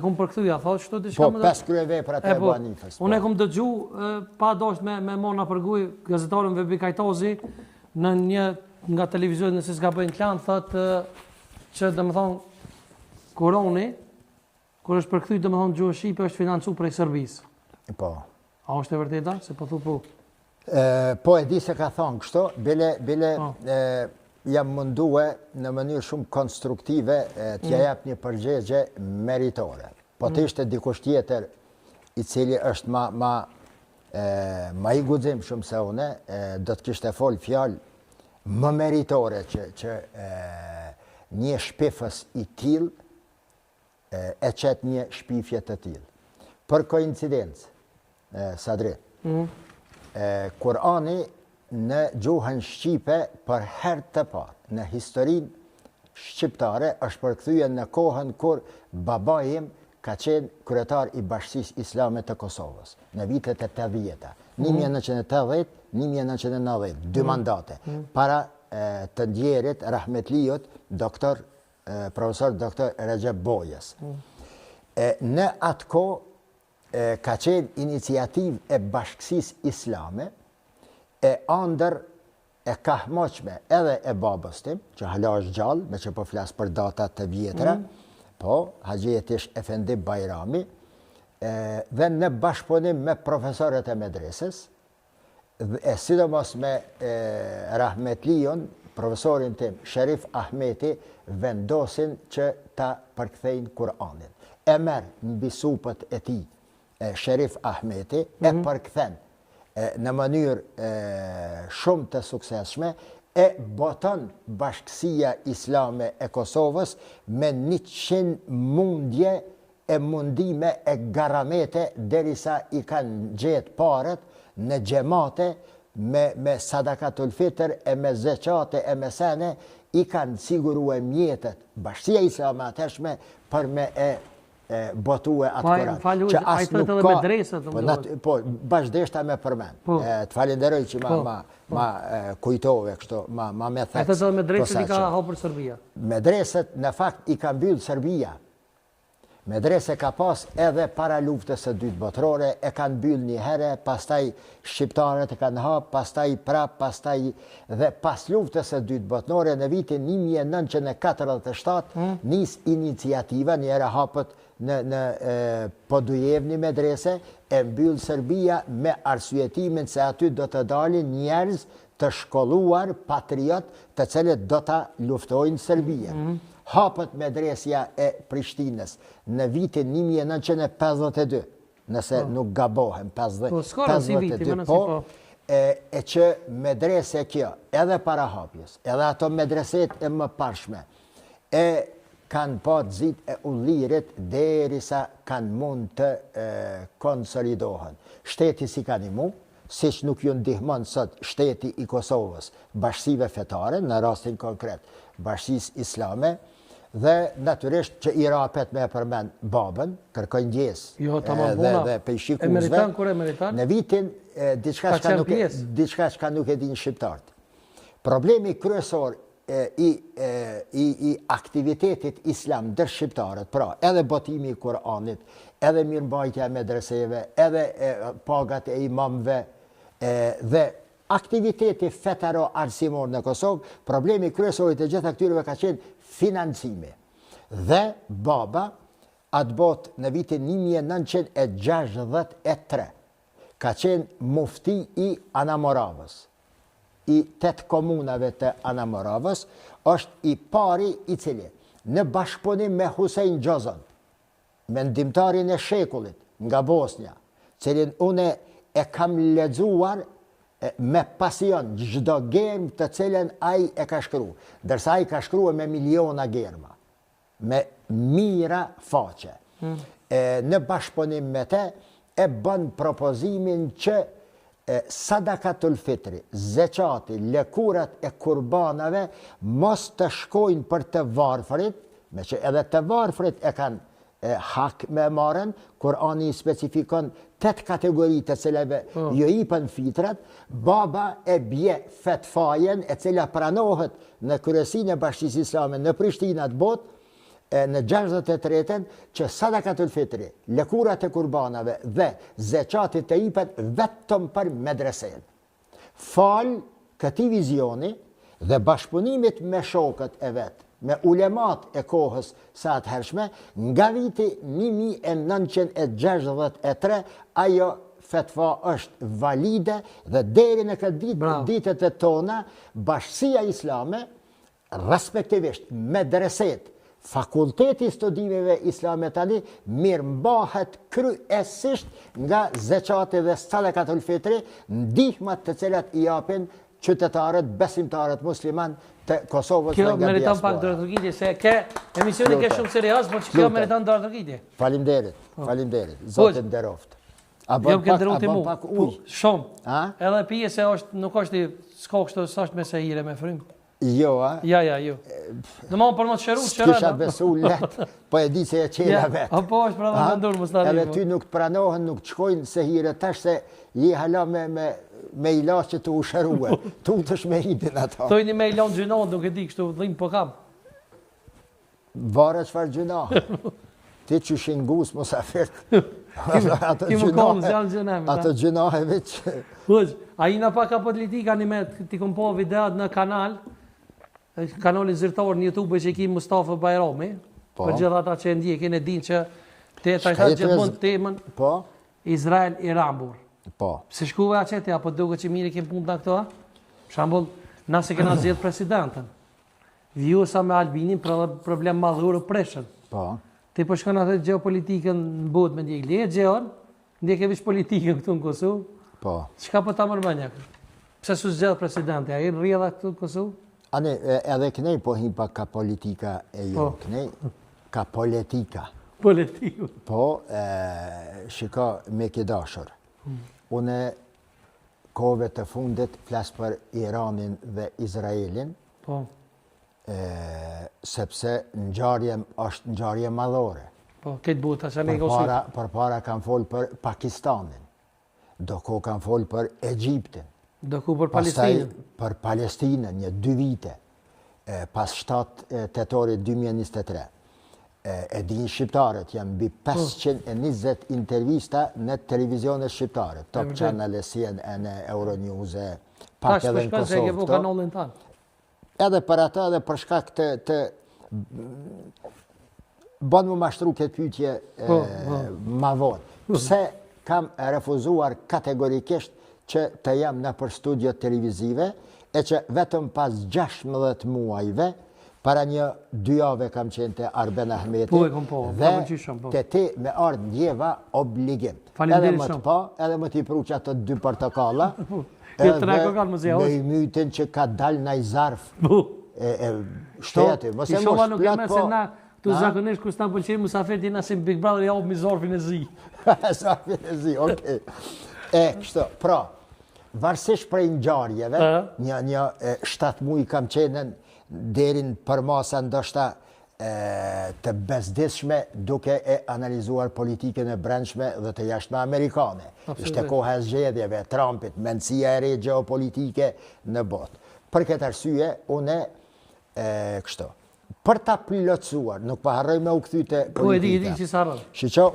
Kum përkthy, a thotë kështu diçka po, më? Po, pesë kryeveprat e Ebu Hanifës. Po. Unë e kum dëgju pa dashtë me me marrë për gojë gazetarin Vehbi Kajtazi në një nga televizionet nëse s'gaboj në Klan thotë që domethënë Kurani kur është përkthy domethënë gjuhën shqipe është financu prej Serbisë. Po. A është e vërteta? Se po thu po. E, po e di se ka thonë kështu, bile, bile po. e, jam mundue në mënyrë shumë konstruktive t'ja mm. jap një përgjegje meritore. Po të mm. ishte dikush tjetër i cili është ma, ma, e, ma i guximshëm se une, e, do të kishte fol fjalë më meritore që, që e, një shpifës i tillë e qet një shpifje të tillë. Për koincidencë, Sadri, mm. Kurani në gjuhën shqipe për herë të parë në historinë shqiptare është përkthye në kohën kur babai im ka qenë kryetar i Bashkësisë Islame të Kosovës, në vitet e 80-ta, 1980, 1990, dy mm. mandate, mm. para të ndjerit rahmetliut doktor profesor doktor Rexhep Bojës. E, në atë kohë ka qenë iniciativë e bashkësisë islame, e andër e kahmoqme edhe e babës tim, që hala është gjallë, meqë po flas për data të vjetra, mm. po, Haxhi Jetish Efendi Bajrami, e, dhe në bashkëpunim me profesorët e medresës, e sidomos me rahmetliun, profesorin tim, Sherif Ahmeti, vendosin që ta përkthejnë Kur'anin. E merr mbi supet e tij Sherif Ahmeti, e mhm. përkthen në mënyrë shumë të suksesshme, e boton Bashkësia Islame e Kosovës me 100 mundje e mundime e garamete derisa i kanë gjetë paret në xhemate me me sadakatul fitër e me zeqate e me sene i kanë sigurue mjetet bashkësia islame e atëhershme për me e e botue atë po, Kuran. Fal, që as nuk ka medreset, po, nat, po, bash deshta me përmend. Po. E, të falenderoj që ma, po, ma, po. ma e, kujtove kështu, ma, ma me theks. Ai thotë edhe medreset i ka hapur Serbia. Medreset, në fakt, i ka mbyllë Serbia. Medrese ka pas edhe para luftës së dytë botërore, e kanë mbyllë një herë, pastaj shqiptarët e kanë hap, pastaj prap, pastaj dhe pas luftës së dytë botërore në vitin 1947 mm. nis iniciativa, një herë hapet në në Podujevë një medrese, e mbyll Serbia me arsyetimin se aty do të dalin njerëz të shkolluar patriot të cilët do ta luftojnë Serbinë. Mm -hmm. Hapet medresja e Prishtinës në vitin 1952, nëse po. nuk gabohem, 50, po, 52, po, po. E, e që medrese kjo, edhe para hapjes, edhe ato medreset e mëparshme, e kanë pa të zitë e ullirit derisa kanë mund të e, konsolidohen. Shteti s'i ka nimu, siç nuk ju ndihmon sot shteti i Kosovës bashkësive fetare, në rastin konkret bashkësisë islame, dhe natyrisht që i ra apet me e përmend babën, kërkoj ndjesë jo, tamam, dhe, dhe pej shikuesve. E meriton kur e meriton? Në vitin diçka çka nuk e diçka çka nuk e dinë shqiptarët. Problemi kryesor i i i aktivitetit islam ndër shqiptarët, pra edhe botimi i Kur'anit, edhe mirëmbajtja e medreseve, edhe e, pagat e imamëve e, dhe aktiviteti fetaro-arsimor në Kosovë, problemi kryesor i të gjitha këtyreve ka qenë financimi. Dhe baba atëbotë në vitin 1963 ka qenë mufti i Anamoravës. i tetë komunave të Anamoravës, është i pari i cili, në bashkëpunim me Husejn Gjozon, mendimtarin e shekullit nga Bosnja, cilin une e kam lexuar me pasion çdo germë të cilën ai e ka shkru, ndërsa ai ka shkru me miliona germa. me mijëra faqe. Hmm. E, në bashkëpunim me te, e bën propozimin që e, sadakatul fitri, zeqati, lëkurat e kurbanave, mos të shkojnë për të varfërit, meqë edhe të varfërit e kanë e, hak me e marrën, Kurani i specifikon tetë kategori të cilave po. ju ipen fitrat, baba e bje fetfajen e cila pranohet në kryesinë e Bashkësisë Islame në Prishtinë atë botë, Në 63-ën që sadakatul fitri, lëkurat e kurbanave dhe zeqati të ipen vetëm për medresenë. Falë këtij vizioni dhe bashkëpunimit me shokët e vet, me ulemat e kohës së atëhershme, nga viti 1963 ajo fetva është valide dhe deri në këtë ditë, ditët e tona, bashkësia islame respektivisht medresetë, Fakulteti i Studimeve Islame tani mirëmbahet kryesisht nga zeqati dhe sadakatul fitri, ndihmat të cilat i japin qytetarët, besimtarët musliman të Kosovës dhe nga diaspora. Kjo meriton pak duartrokitje, se ke emisioni ke shumë serioz, por që kjo meriton duartrokitje. Faleminderit, po. faleminderit. Zoti nderoftë. A bën pak, a bën pak ujë? Shumë. A? Edhe pije se është, nuk është i, s'ka kështu, s'është me sehire me frymë. Jo, a? Ja, ja, jo. Në më për më të shëru, të shëru. S'kisha besu let, po e di se e qela vetë. A po është pra dhe në ndurë, mos të Edhe ty nuk të pranohen, nuk të shkojnë sehire, tash se je hala me, me, me ilaç që të u shërue. Tu të me idin ato. Thojni me i lonë gjynahet, nuk e di, kështu dhimë po kam. Varet çfarë gjynahe. Ti qysh i ngus musafirët. Ato gjynahe, ato gjynahe veç. Hoxhë, a i na pak ka politika një me ti kom po videot në kanal, kanalin zyrtar në Youtube që i ki Mustafa Bajrami, po. për gjithë ata që e ndjekin e din që te ta shtat gjithmonë temën po. Izrael Iran burr. Po. Pse shkuve aq ti apo duket që mirë i kem punë në këto? Për shembull, na se kena zgjedh presidentën. Vjosa me Albinin për edhe problem madhor u prishën. Po. Ti po shkon atë gjeopolitikën në botë me ndjek. Le gjeon, ndjek e veç politikën këtu në Kosovë. Po. Çka po ta merr menja? Pse s'u zgjedh presidenti? A i rrjedha këtu në Kosovë? Ani, edhe knej po hin pak ka politika e jo, po. knej ka politika. Politika. Po, e, shiko, mik i dashur. Hmm. Une, kohëve të fundit flas për Iranin dhe Izraelin. Po. E, sepse ngjarje është ngjarje madhore. Po, këtë bota që ne Përpara, përpara kam fol për Pakistanin. Do kohë kam fol për Egjiptin. Do kohë për Palestinën. Pastaj për Palestinën, një dy vite. E, pas 7 tetorit 2023. E, e din shqiptarët, janë mbi 520 po. intervista në televizionet shqiptare, Top Channel, CNN, Euronews, pak edhe në Kosovë. Kanalin tanë. Edhe për atë edhe për shkak të, të bën me ma shtru këtë pyetje po, po. ma vonë. Pse kam refuzuar kategorikisht që të jam nëpër studio televizive e që vetëm pas 16 muajve Para një dy jave kam qenë te Arben Ahmeti po, e kom po, dhe po. te ti me ardhë ndjeva obligim. Edhe me të pa, edhe me t'i pru qato dy portokalla, po, edhe me i mytin që ka dal naj zarf. Po. E, e, shtej aty, mos e mos plot po. Na, tu zakonisht kur s'na pëlqen musafir ti na si Big Brother ja mi zarfin e zi. Zarfin e zi, okej. E, kështu, pra, varësisht prej ngjarjeve, një, një, 7 muaj kam qenë deri në përmasa ndoshta të bezdisshme duke e analizuar politikën e brendshme dhe të jashtme amerikane. Ishte koha e zgjedhjeve, Trumpit, mendësia e re gjeopolitike në botë. Për këtë arsye, une e, kështu. Për ta plotësuar, nuk po harroj me u kthy te politika. Po e di, e di që s'harron. Shiqo.